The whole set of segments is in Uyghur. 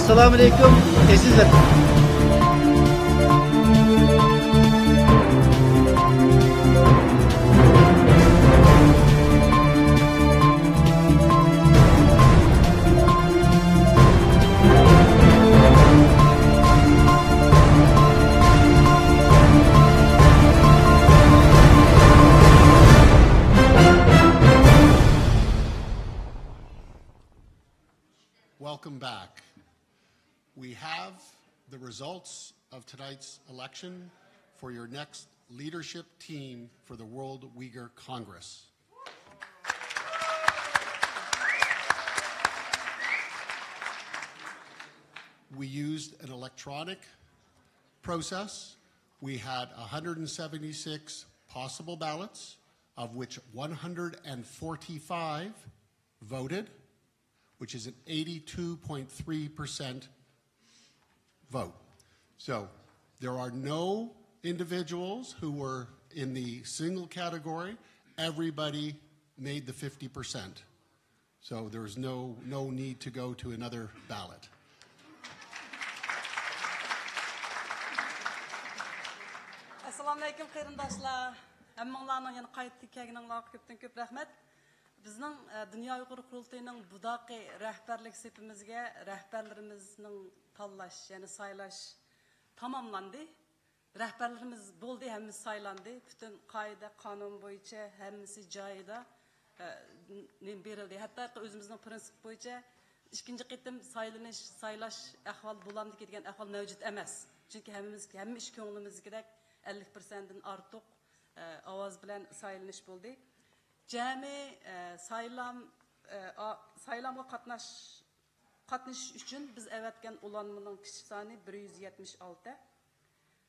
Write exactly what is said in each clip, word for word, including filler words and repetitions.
ئەسسالامۇئەلەيكۇم، ئەزىز ۋەتەن. Welcome back. We have the results of tonight's election for your next leadership team for the World Uyghur Congress. We used an electronic process. We had a hundred and seventy-six possible ballots, of which one hundred and forty-five voted, which is an eighty-two point three percent vote. So there are no individuals who were in the single category. Everybody made the fifty percent. So there is no, no need to go to another ballot. ئەسسالامۇئەلەيكۇم، قېرىنداشلار. ھەممىڭلارنىڭ يەنە قايتا كەلگىنىڭلارغا كۆپتىن كۆپ رەھمەت. بىزنىڭ، ئە، دۇنيا ئۇيغۇر قۇرۇلتىيىنىڭ بۇداقى رەھبەرلىك سېپىمىزگە رەھبەرلىرىمىزنىڭ تاللاش، يەنى سايلاش تاماملاندى. رەھبەرلىرىمىز بولدى، ھەممىسى سايلاندى. پۈتۈن قائىدە، قانۇن بويىچە ھەممىسى جايىدا، ئە، نېمە بېرىلدى. ھەتتاكى ئۆزىمىزنىڭ پىرىنسىپ بويىچە ئىككىنچى قېتىم سايلىنىش، سايلاش ئەھۋال بولامدىكى دېگەن ئەھۋال مەۋجۇت ئەمەس. چۈنكى ھەممىمىز، ھەممە ئىش كۆڭلىمىزدىكىدەك ئەللىك پىرسەنتتىن ئارتۇق، ئە، ئاۋاز بىلەن سايلىنىش بولدى. جەمئىي، ئە، سايلام، ئە، ئا-، سايلامغا قاتناش، قاتنىشىش ئۈچۈن بىز ئەۋەتكەن ئۇلانمىنىڭ كىشى سانى بىر يۈز يەتمىش ئالتە.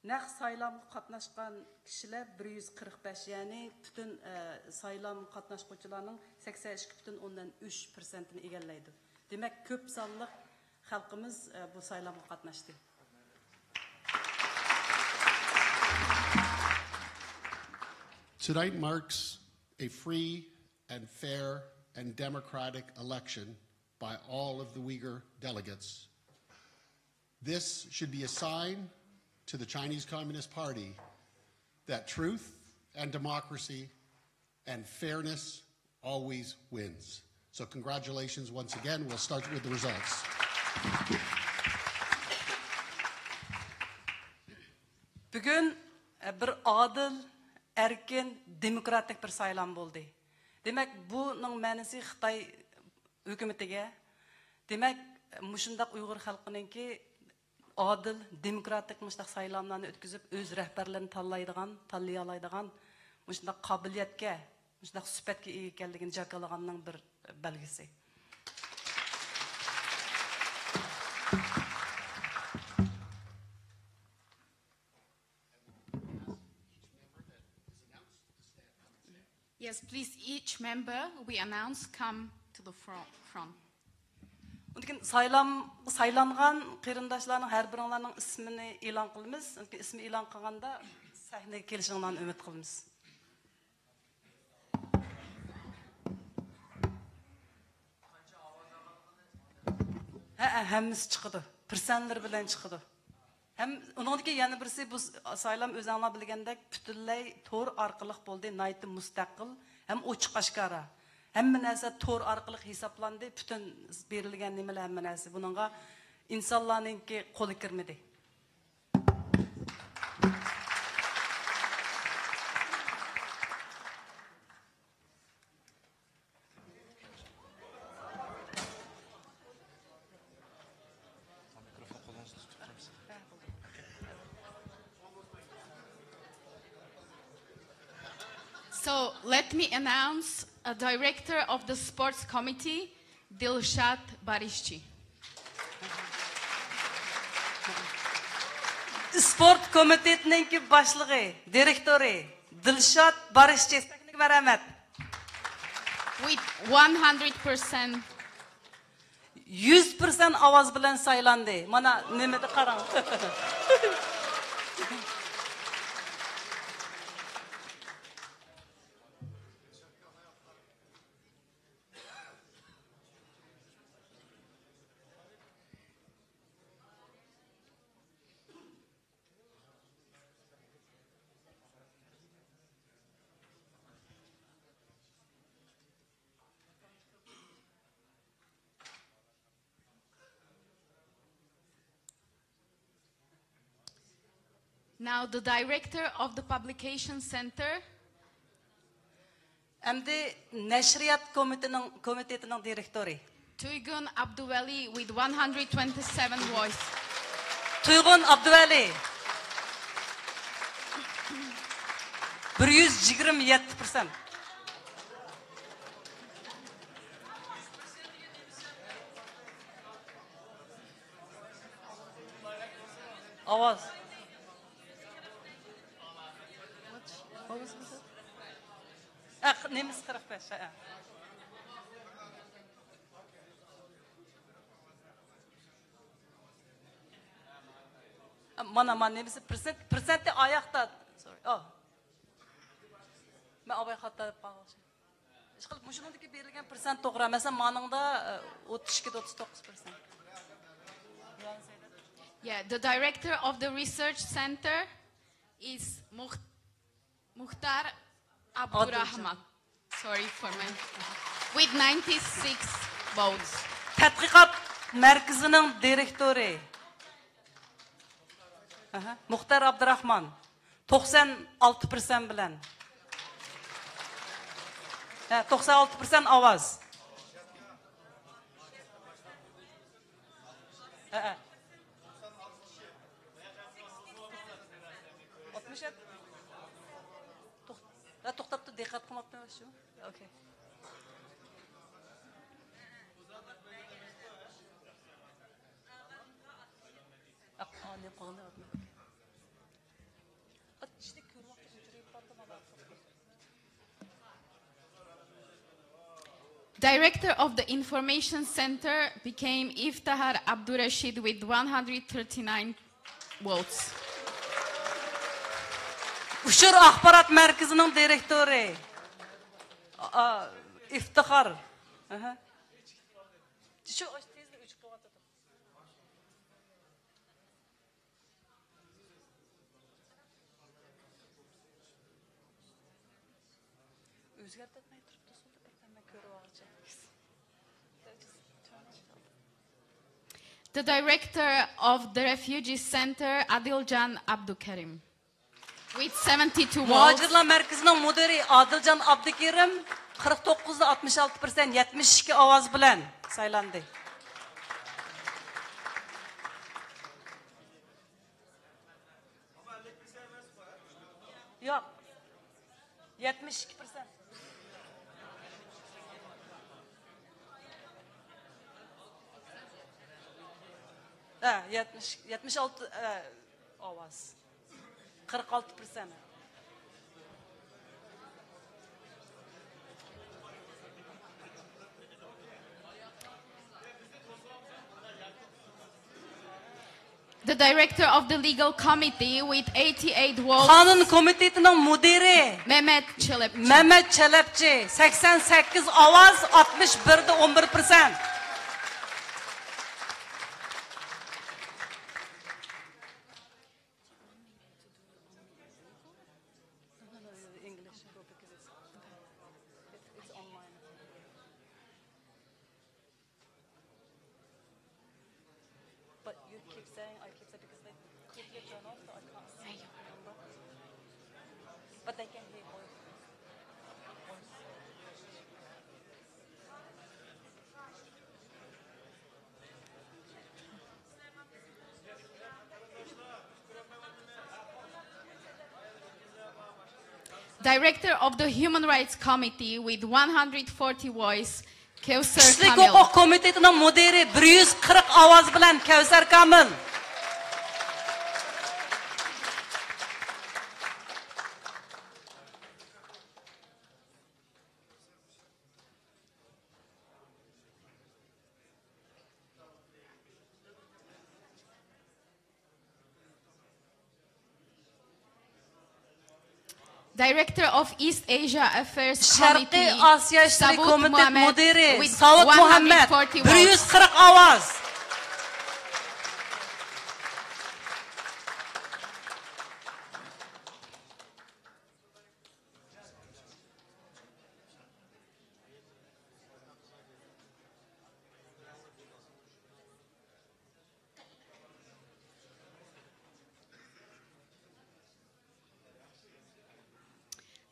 نەق سايلامغا قاتناشقان كىشىلەر بىر يۈز قىرىق بەش، يەنى پۈتۈن، ئە، سايلام قاتناشقۇچىلارنىڭ سەكسەن ئىككى پۈتۈن ئوندىن ئۈچ پىرسەنتىنى ئىگىلەيدۇ. دېمەك، كۆپ سانلىق خەلقىمىز، ئە، بۇ سايلامغا قاتناشتى. Tonight marks a free and fair and democratic election by all of the Uyghur delegates. This should be a sign to the Chinese Communist Party that truth and democracy and fairness always wins. So congratulations once again. We'll start with the results. بۈگۈن، ئە، بىر ئادىل، ئەركىن، دېموكراتىك بىر سايلام بولدى. دېمەك، بۇنىڭ مەنىسى خىتاي ھۆكۈمىتىگە، دېمەك، مۇشۇنداق ئۇيغۇر خەلقىنىڭكى ئادىل، دېموكراتىك مۇشۇنداق سايلاملارنى ئۆتكۈزۈپ، ئۆز رەھبەرلىرىنى تاللايدىغان، تاللىيالايدىغان مۇشۇنداق قابىلىيەتكە، مۇشۇنداق سۈپەتكە ئىگە ئىكەنلىكىنى جاكارلىغاننىڭ بىر بەلگىسى. Yes, please, each member we announce come to the front. Front. ئۇندىن كېيىن سايلام، سايلانغان قېرىنداشلارنىڭ ھەر بىرىڭلارنىڭ ئىسمىنى ئېلان قىلىمىز. ئۇندىن كېيىن ئىسمى ئېلان قىلغاندا سەھنىگە كېلىشىڭلارنى ئۈمىد قىلىمىز. ھەئە، ھەممىسى چىقىدۇ. پىرسەنتلىرى بىلەن چىقىدۇ. ھەم ئۇنىڭدىكى يەنە بىرسى، بۇ س-، سايلام ئۆزەڭلار بىلگەندەك پۈتۈنلەي تور ئارقىلىق بولدى، ناھايىتى مۇستەقىل ھەم ئوچۇق ئاشكارا. ھەممە نەرسە تور ئارقىلىق ھېسابلاندى، پۈتۈن بېرىلگەن نېمىلەر، ھەممە نەرسە. بۇنىڭغا ئىنسانلارنىڭكى قولى كىرمىدى. So let me announce a director of the sports committee, Dilshad Barishchi. ئىسپورت كومىتېتىنىڭكى باشلىقى، دىرېكتورى دىلشات بارىشچى، سەھنىگە مەرھەمەت. With one hundred percent. يۈز پىرسەنت ئاۋاز بىلەن سايلاندى. مانا نېمىدە قاراڭ. Now the director of the publication center. ئەمدى نەشرىيات كومىتېتىنىڭ، كومىتېتىنىڭ دىرېكتورى. Tuygun Abduveli with one hundred twenty-seven votes. تۇيغۇن ئابدۇۋەلى. بىر يۈز يىگىرمە يەتتە پىرسەنت. ئاۋاز. ئە، نېمىسى قىرىق بەش، ھە. مانا، مانا نېمىسى پىرسەنت، پىرسەنتى ئاياقتا. سورى. ئو. مەن ئاباي خاتا دەپ قالغان. ئىشقىلىپ، مۇشۇنىڭدىكى بېرىلگەن پىرسەنت توغرا. مەسىلەن، مانىڭدا، ئە، ئوتتۇز ئىككى دە ئوتتۇز توققۇز پىرسەنت. Yeah, the director of the research center is Muh-, Muhtar Abdurrahman. Sorry for my, with ninety-six votes. تەتقىقات مەركىزىنىڭ دىرېكتورى. ئاھا، مۇختار ئابدۇراخمان. توقسان ئالتە پىرسەنت بىلەن. ھە، توقسان ئالتە پىرسەنت ئاۋاز. ھە، ھە. ئاتمىش يەتتە. توخ-، ھە، توختاپ تۇر، دىققەت قىلماپتىمەن شۇ. ئوكەي. ئاق، ئا، نېمە قىلغىنى ئاتمىش. Director of the Information Center became Iftihar Abdurashid with one hundred thirty-nine votes. ئۇچۇر ئاخبارات مەركىزىنىڭ دىرېكتورى. ئا، ئىفتىخار. ئاھا. شۇ تېزلا ئۆچۈپ قېلىۋاتىدۇ. ئۆزگەرتەتمەي تۇرۇپتۇ، سولدا بىردەم مەن كۆرۈۋالغۇچە. The director of the Refugee Center, Adiljan Abdukerim, with seventy-two votes. مۇھاجىرلار مەركىزىنىڭ مۇدىرى ئادىلجان ئابدۇكېرىم قىرىق توققۇز دە ئاتمىش ئالتە پىرسەنت، يەتمىش ئىككى ئاۋاز بىلەن سايلاندى. ياق. يەتمىش ئىككى پىرسەنت. ھە، يەتمىش، يەتمىش ئالتە، ھە، ئاۋاز. قىرىق ئالتە پىرسەنت. The director of the legal committee with eighty-eight votes. قانۇن كومىتېتىنىڭ مۇدىرى مەمەت چەلەپچى. مەمەت چەلەپچى، سەكسەن سەككىز ئاۋاز، ئاتمىش بىر دە ئون بىر پىرسەنت. But you keep saying, I keep saying, because they keep your turn off, so I can't see the number. But they can hear voice. Director of the Human Rights Committee with one hundred forty voice, Kevser كىشىلىك ھوقۇق كومىتېتىنىڭ مۇدىرى، بىر يۈز قىرىق ئاۋاز بىلەن كەۋسەر كامىل. Director of East Asia Affairs شەرقىي ئاسىيا ئىشلىرى كومىتېت مۇدىرى ساۋۇت مۇھەممەد، بىر يۈز قىرىق ئاۋاز.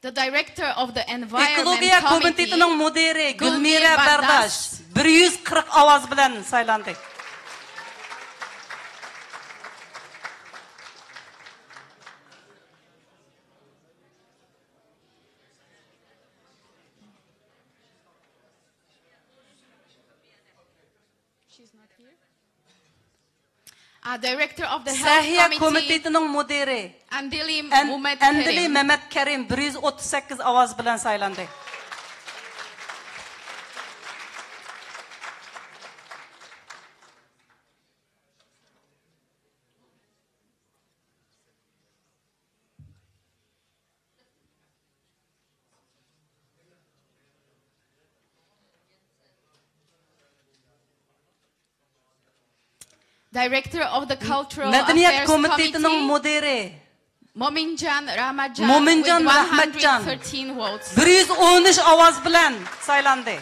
The director of the Environment ئېكولوگىيە Committee، كومىتېتىنىڭ مۇدىرى گۈلمىرە گۈلمىرە بارداش بارداش. بىر يۈز قىرىق ئاۋاز بىلەن سايلاندى. She's not here. Uh, director of the Health سەھىيە Committee، كومىتېتىنىڭ مۇدىرى ئەندىلى ئەن-، مۇمەت ئەندىلى كەرىم. مەمەت كەرىم بىر يۈز ئوتتۇز سەككىز ئاۋاز بىلەن سايلاندى. Director of the Cultural مەدەنىيەت Affairs كومىتېتىنىڭ Committee، مۇدىرى مومىنجان رەھمەتجان مومىنجان with رەھمەتجان one hundred thirteen votes. بىر يۈز ئون ئۈچ ئاۋاز بىلەن سايلاندى.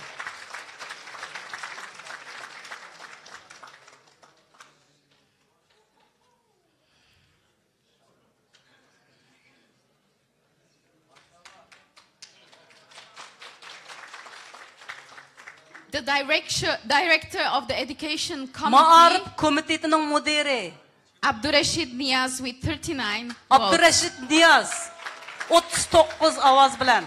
The direction, director of the education committee، مائارىپ كومىتېتىنىڭ مۇدىرى ئابدۇرەشىد نىياز with thirty-nine votes. ئابدۇرەشىد نىياز ئوتتۇز توققۇز ئاۋاز بىلەن.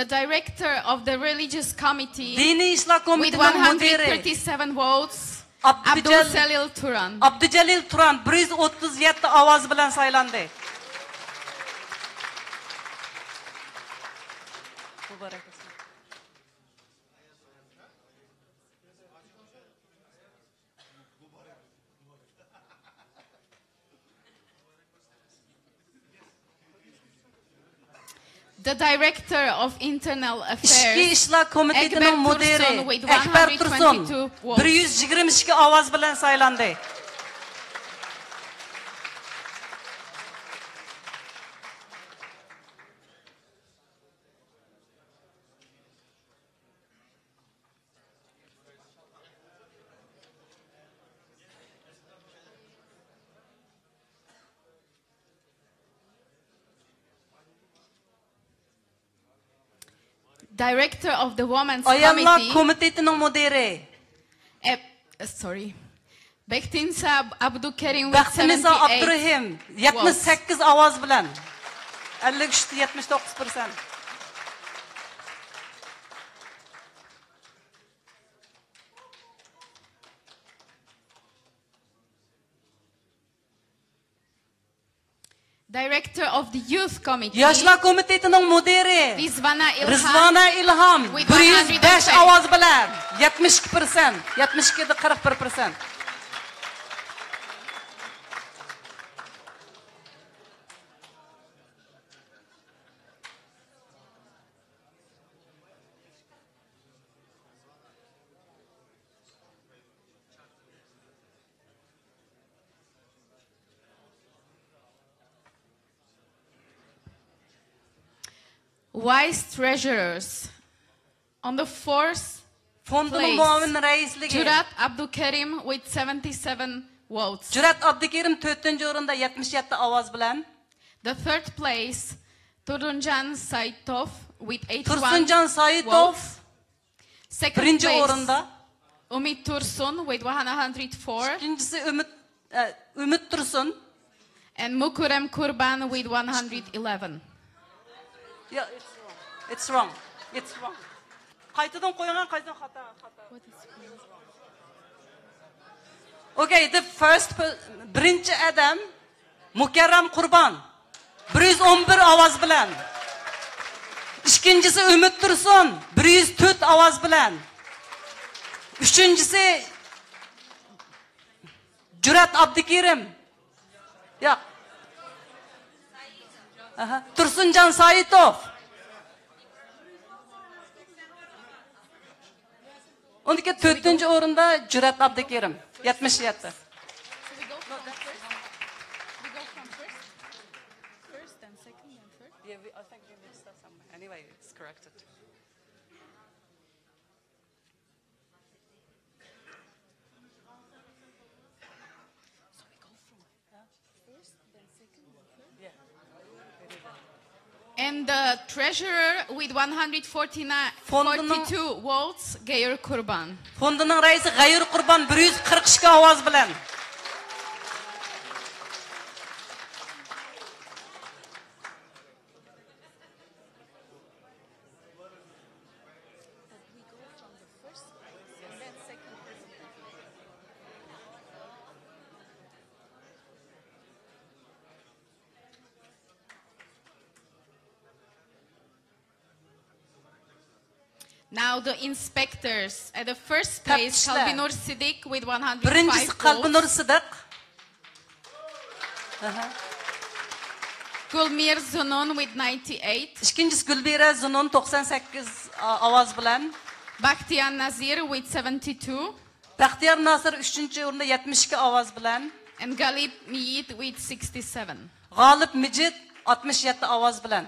The director of the religious committee دىنىي ئىشلار كومىتېتىنىڭ مۇدىرى with one hundred thirty-seven votes، ئابدۇجەل-، ئابدۇسەلىل تۇران. ئابدۇجەلىل تۇران بىر يۈز ئوتتۇز يەتتە ئاۋاز بىلەن سايلاندى. The Director of Internal Affairs، ئىچكى ئىشلار كومىتېتىنىڭ مۇدىرى ئەكبەر تۇرسۇن، بىر يۈز يىگىرمە ئىككى ئاۋاز بىلەن سايلاندى. Director of the Women's ئاياللار كومىتېتىنىڭ مۇدىرى. ئەب-، sorry. بەختىنىسا ئابدۇكېرىم، بەختىنىسا ئابدۇرېھىم، يەتمىش سەككىز ئاۋاز بىلەن. ئەللىك ئۈچ، يەتمىش توققۇز پىرسەنت. Director of the Youth Committee، ياشلار كومىتېتىنىڭ مۇدىرى رىزۋانا ئىلھام، رىزۋانا ئىلھام، بىر يۈز بەش ئاۋاز بىلەن، يەتمىش ئىككى پىرسەنت، يەتمىش ئىككى قىرىق بىر پىرسەنت. Vice Treasurers. On the fourth فوندنىڭ مۇئاۋىن رەئىسلىكى. جۈرئەت ئابدۇكېرىم with seventy seven votes. جۈرئەت ئابدۇكېرىم تۆتىنچى ئورۇندا يەتمىش يەتتە ئاۋاز بىلەن. The third place، تۇرسۇنجان سايىتوف with eighty one votes. تۇرسۇنجان سايىتوف بىرىنچى ئورۇندا. ئۈمىد تۇرسۇن with one hundred four. ئىككىنچىسى ئۈمىد، ئە، ئۈمىد تۇرسۇن. And مۇكرەم قۇربان with one hundred eleven. Yeah, it's wrong. It's wrong. It's wrong. قايتىدىن قويۇڭ، قايتىدىن خاتا، خاتا. Okay, the first per-، بىرىنچى ئادەم مۇكەررەم قۇربان، بىر يۈز ئون بىر ئاۋاز بىلەن. ئىككىنچىسى ئۈمىد تۇرسۇن، بىر يۈز تۆت ئاۋاز بىلەن. ئۈچىنچىسى جۈرئەت ئابدۇكېرىم. ياق. ئاھا. تۇرسۇنجان سايىتوف. ئۇندىكى تۆتىنچى ئورۇندا جۈرئەت ئابدۇكېرىم، يەتمىش يەتتە. So we go from first, we go from first, first, then second, then third. Yeah, we, I think we mixed up somewhere. Anyway, it's corrected. And the treasurer with one hundred forty-nine, فوندىنىڭ forty-two votes, Gayur Kurban. فوندىنىڭ رەئىسى غەيۇر قۇربان بىر يۈز قىرىق ئىككى ئاۋاز بىلەن. Now the inspectors. At the first place, تەپتىشلەر. Kalbinur Siddiq with one hundred five votes. بىرىنچىسى قەلبىنۇر سىدىق. ئاھا. Gulmir Zunun with ninety-eight. ئىككىنچىسى گۈلبىرە زۇنۇن توقسان سەككىز ئاۋاز بىلەن. Bakhtiar Nazir with seventy-two. بەختىيار ناسىر ئۈچىنچى ئورۇندا يەتمىش ئىككى ئاۋاز بىلەن. And Galip Mijit with sixty-seven. غالىپ مىجىت ئاتمىش يەتتە ئاۋاز بىلەن.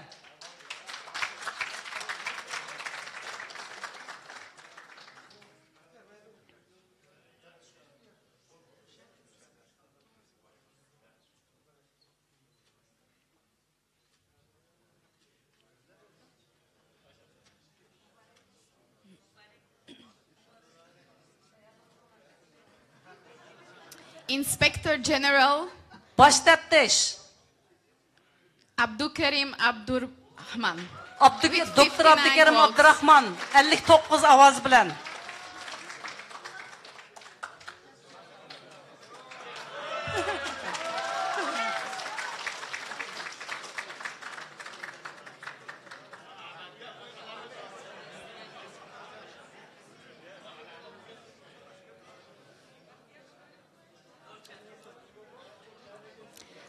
Inspector General. باش تەپتىش. Abdukarim Abdurrahman. ئابدۇكە-، with دوكتور ئابدۇكېرىم ئابدۇراخمان ئەللىك توققۇز ئاۋاز بىلەن.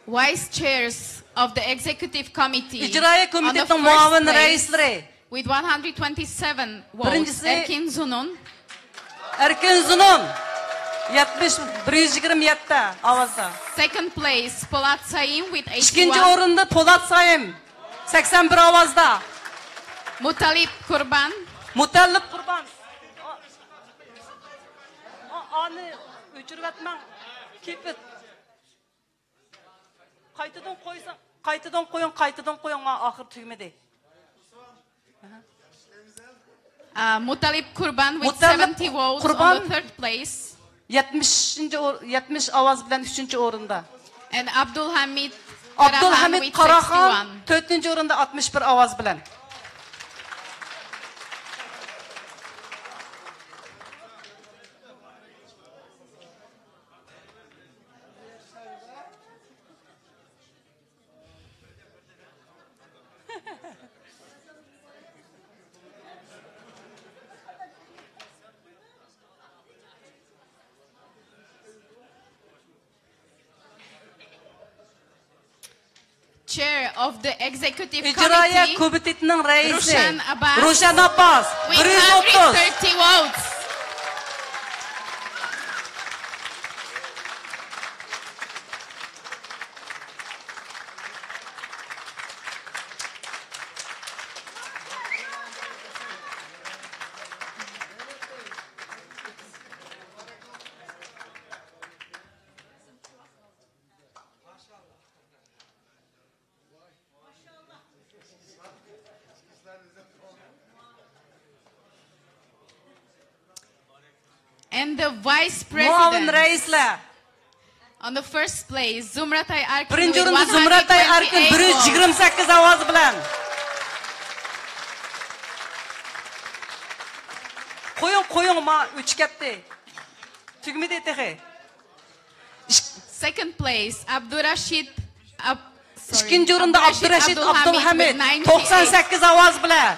Vice chairs of the executive committee. ئىجرائىيە كومىتېتىنىڭ مۇئاۋىن رەئىسلىرى. With one hundred twenty-seven votes, بىرىنچىسى ئەركىن زۇنۇن. ئەركىن زۇنۇن. يەتمىش، بىر يۈز يىگىرمە يەتتە ئاۋازدا. Second place, Polat Saim with eighty-one. ئىككىنچى ئورۇندا پولات سايىم، سەكسەن بىر ئاۋازدا. Mutalib Kurban. مۇتەللىپ قۇربان. ئا-، ئانى ئۆچۈرۈۋەتمەڭ. Keep it. قايتىدىن قويسا، قايتىدىن قويۇڭ، قايتىدىن قويۇڭ، مانا ئاخىرى تۈگىمىدى. Uh, Mutalib Kurban with seventy votes on the third place. يەتمىشىنچى ئور-، يەتمىش ئاۋاز بىلەن ئۈچىنچى ئورۇندا. And Abdulhamid Karahan with sixty-one. ئابدۇلھەمىد قاراخان تۆتىنچى ئورۇندا ئاتمىش بىر ئاۋاز بىلەن. Chair of the Executive ئىجرائىيە Committee, كومىتېتىنىڭ رەئىسى روشەن ئابباس، روشەن ئابباس، with بىر يۈز ئوتتۇز. Hundred thirty votes. And the vice مۇئاۋىن president. رەئىسلەر. On the first place, Zumratay Arkin بىرىنچى with ئورۇندا زۇمرەتئاي ئەركىن، بىر يۈز يىگىرمە سەككىز ئاۋاز بىلەن. قويۇڭ، قويۇڭ، ما ئۆچۈپ كەتتى. تۈگىمىدى تېخى. Second place, Abdurashid Ab-, sorry, ئىككىنچى ئورۇندا ئابدۇرەشىت ئابدۇلھەمىد، توقسان سەككىز ئاۋاز بىلەن.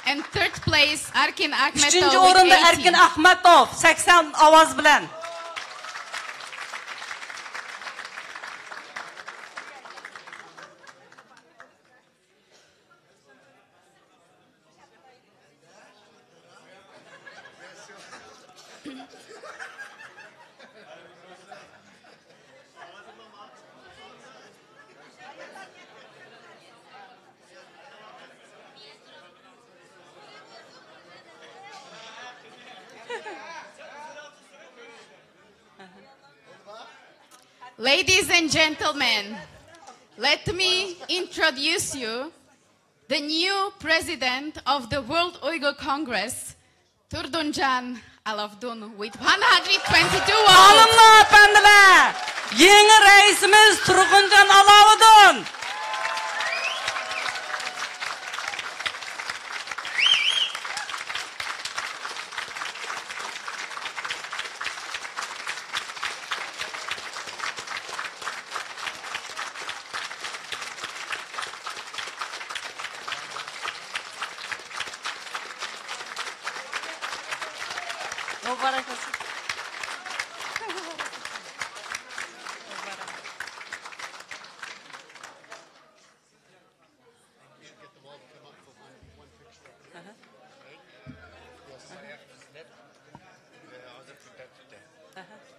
And third place, Arkin Akhmetov ئۈچىنچى ئورۇندا ئەركىن ئەخمەتوف، سەكسەن ئاۋاز بىلەن. Ladies and gentlemen, let me introduce you the new president of the World Uyghur Congress, Turdunjan Alavdun, with one hundred twenty-two votes. ئالىملار، ئەپەندىلەر، يېڭى رەئىسىمىز تۇرغۇنجان ئالاۋۇدۇن. مۇبارەك بولسۇن.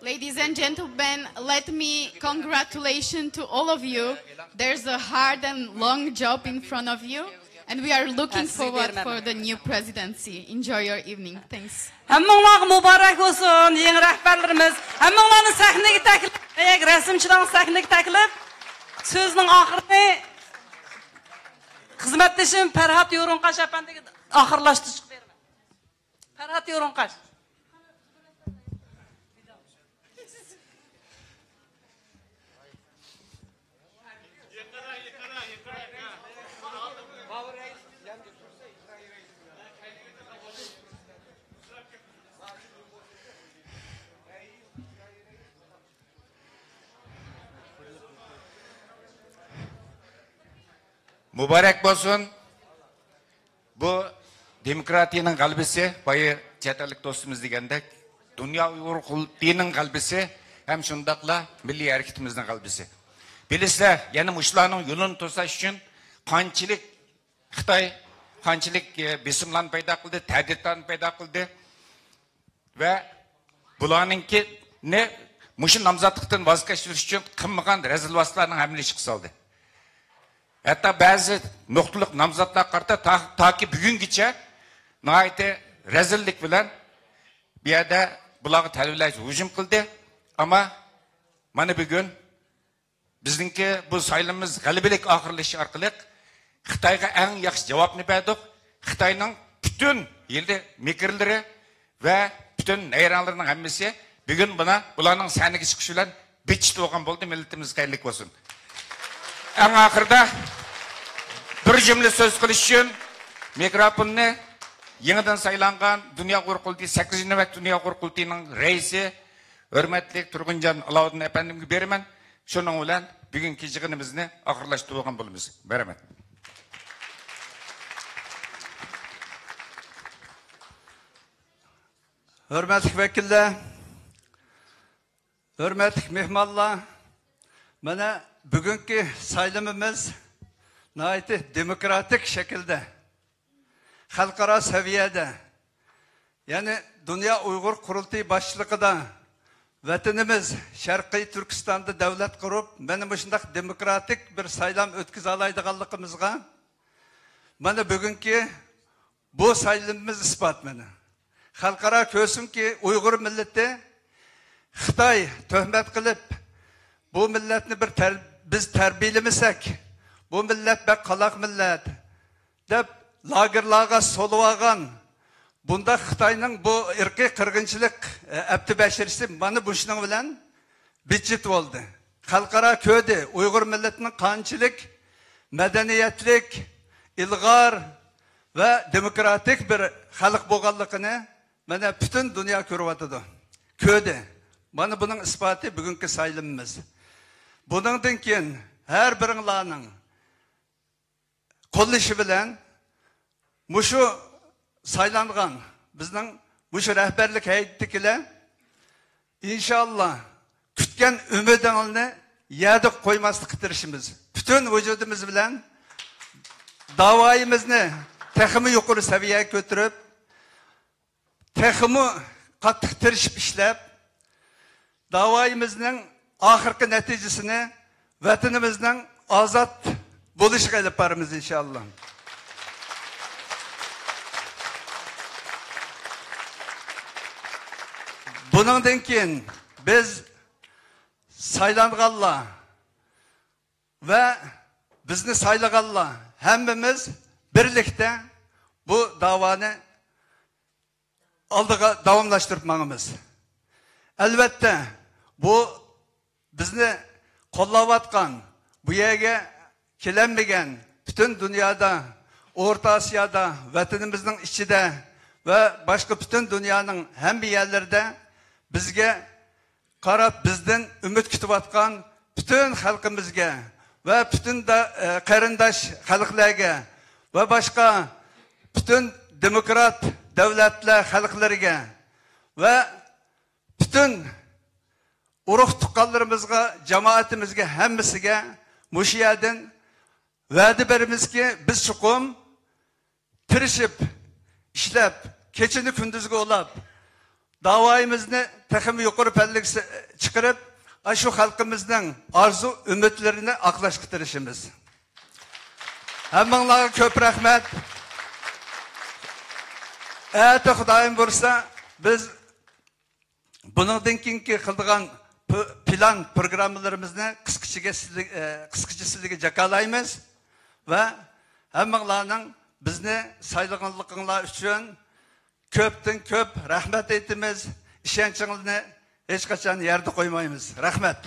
Ladies and gentlemen, let me congratulation to all of you. There's a hard and long job in front of you, and we are looking forward for the new presidency. Enjoy your evening. Thanks. ھەممىڭلارغا مۇبارەك بولسۇن، يېڭى رەھبەرلىرىمىز. ھەممىڭلارنى سەھنىگە تەكلىپ، رەسىمچىلەرنى سەھنىگە تەكلىپ. سۆزنىڭ ئاخىرىنى خىزمەتدىشىم پەرھات يورۇنقاش ئەپەندىگە ئاخىرلاشتۇرۇشقا بېرىمەن. پەرھات يورۇنقاش. مۇبارەك بولسۇن. بۇ دېموكراتىيەنىڭ غەلىبىسى، بايا چەت ئەللىك دوستىمىز دېگەندەك، دۇنيا ئۇيغۇر قۇرۇلتىيىنىڭ غەلىبىسى ھەم شۇنداقلا مىللىي ھەرىكىتىمىزنىڭ غەلىبىسى. بىلىسىلەر، يەنە مۇشۇلارنىڭ يولىنى توساش ئۈچۈن قانچىلىك خىتاي، قانچىلىك، ئە، بېسىملارنى پەيدا قىلدى، تەھدىتلەرنى پەيدا قىلدى. ۋە بۇلارنىڭكىنى مۇشۇ نامزاتلىقتىن ۋاز كەچۈرۈش ئۈچۈن قىلمىغان رەزىل ۋاسىتىلەرنىڭ ھەممىنى ئىشقا سالدى. ھەتتا بەزى نۇقتىلىق نامزاتلارغا قارىتا تا-، تاكى بۈگۈنگىچە ناھايىتى رەزىللىك بىلەن بۇ يەردە بۇلارغا تەلۋىلەر ھۇجۇم قىلدى. ئەمما مانا بۈگۈن بىزنىڭكى بۇ سايلىمىمىز غەلىبىلىك ئاخىرلىشىشى ئارقىلىق خىتايغا ئەڭ ياخشى جاۋابنى بەردۇق. خىتاينىڭ پۈتۈن ھىيلە مىكىرلىرى ۋە پۈتۈن نەيرەڭلىرىنىڭ ھەممىسى بۈگۈن مانا بۇلارنىڭ سەھنىگە چىقىشى بىلەن بىتچىت بولغان بولدى. مىللىتىمىز خەيرلىك بولسۇن. ئەڭ ئاخىرىدا بىر جۈملە سۆز قىلىش ئۈچۈن مىكروفوننى يېڭىدىن سايلانغان دۇنيا ئۇيغۇر قۇرۇلتىيى سەككىزىنچى نۆۋەت دۇنيا ئۇيغۇر قۇرۇلتىيىنىڭ رەئىسى، ھۆرمەتلىك تۇرغۇنجان ئالاۋۇدىن ئەپەندىمگە بېرىمەن. شۇنىڭ بىلەن بۈگۈنكى يىغىنىمىزنى ئاخىرلاشتۇرغان بولىمىز. بەرىمەن. ھۆرمەتلىك ۋەكىللەر، ھۆرمەتلىك مېھمانلار، مانا بۈگۈنكى سايلىمىمىز ناھايىتى دېموكراتىك شەكىلدە، خەلقئارا سەۋىيەدە، يەنى دۇنيا ئۇيغۇر قۇرۇلتىيى باشچىلىقىدا ۋەتىنىمىز شەرقىي تۈركىستاندا دۆلەت قۇرۇپ، مانا مۇشۇنداق دېموكراتىك بىر سايلام ئۆتكۈزەلەيدىغانلىقىمىزغا مانا بۈگۈنكى بۇ سايلىمىمىز ئىسپات مانا. خەلقئارا كۆرسۇنكى، ئۇيغۇر مىللىتى خىتاي تۆھمەت قىلىپ، بۇ مىللەتنى بىر تەر-، بىز تەربىيەلىمىسەك، بۇ مىللەت بەك قالاق مىللەت، دەپ لاگېرلارغا سولىۋالغان بۇنداق خىتاينىڭ بۇ ئىرقىي قىرغىنچىلىق، ئە، ئەپتى بەشىرىسى مانا مۇشۇنىڭ بىلەن بىتچىت بولدى. خەلقئارا كۆردى، ئۇيغۇر مىللىتىنىڭ قانچىلىك مەدەنىيەتلىك، ئىلغار ۋە دېموكراتىك بىر خەلق بولغانلىقىنى مانا پۈتۈن دۇنيا كۆرۈۋاتىدۇ. كۆردى. مانا بۇنىڭ ئىسپاتى بۈگۈنكى سايلىمىمىز. بۇنىڭدىن كېيىن ھەر بىرىڭلارنىڭ قوللىشى بىلەن مۇشۇ سايلانغان بىزنىڭ مۇشۇ رەھبەرلىك ھەيئىتىدىكىلەر ئىنشاللا كۈتكەن ئۈمىدىڭلارنى يەردە قويماسلىققا تىرىشىمىز. پۈتۈن ۋۇجۇدىمىز بىلەن داۋايىمىزنى تېخىمۇ يۇقىرى سەۋىيەگە كۆتۈرۈپ، تېخىمۇ قاتتىق تىرىشىپ ئىشلەپ، داۋايىمىزنىڭ ئاخىرقى نەتىجىسىنى ۋەتىنىمىزنىڭ ئازاد بولۇشىغا ئېلىپ بارىمىز ئىنشاللا. بۇنىڭدىن كېيىن بىز سايلانغانلار ۋە بىزنى سايلىغانلار ھەممىمىز بىرلىكتە بۇ داۋانى ئالدىغا داۋاملاشتۇرۇپ ماڭىمىز. ئەلۋەتتە، بۇ بىزنى قوللاۋاتقان، بۇ يەرگە كېلەلمىگەن پۈتۈن دۇنيادا، ئورتا ئاسىيادا، ۋەتىنىمىزنىڭ ئىچىدە ۋە باشقا پۈتۈن دۇنيانىڭ ھەممە يەرلىرىدە بىزگە قاراپ، بىزدىن ئۈمىد كۈتۈۋاتقان پۈتۈن خەلقىمىزگە ۋە پۈتۈن دا-، ئە، قېرىنداش خەلقلەرگە ۋە باشقا پۈتۈن دېموكرات دۆلەتلەر خەلقلىرىگە ۋە پۈتۈن ئۇرۇق تۇغقانلىرىمىزغا، جامائىتىمىزگە، ھەممىسىگە مۇشۇ يەردىن ۋەدە بېرىمىزكى، بىز چوقۇم تىرىشىپ، ئىشلەپ، كېچىنى كۈندۈزگە ئۇلاپ، داۋايىمىزنى تېخىمۇ يۇقىرى پەللىگە چىقىرىپ، ئاشۇ خەلقىمىزنىڭ ئارزۇ ئۈمىدلىرىنى ئاقلاشقا تىرىشىمىز. ھەممىڭلارغا كۆپ رەھمەت. ئەتە خۇدايىم بۇيرۇسا، بىز بۇنىڭدىن كېيىنكى قىلىدىغان پ-، پىلان، پروگراممىلىرىمىزنى قىسقىچىگە سىزلىگ-، ئە، قىسقىچە سىزلىگە جاكارلايمىز ۋە ھەممىڭلارنىڭ بىزنى سايلىغانلىقىڭلار ئۈچۈن كۆپتىن كۆپ رەھمەت ئېيتىمىز. ئىشەنچىڭىزنى ھېچقاچان يەردە قويمايمىز. رەھمەت.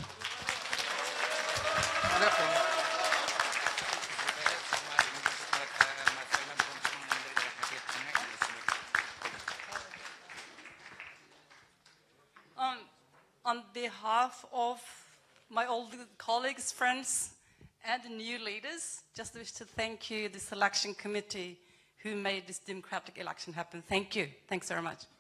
Um, on behalf of my old colleagues, friends, and the new leaders, just wish to thank you, the selection committee, who made this democratic election happen. Thank you. Thanks very much.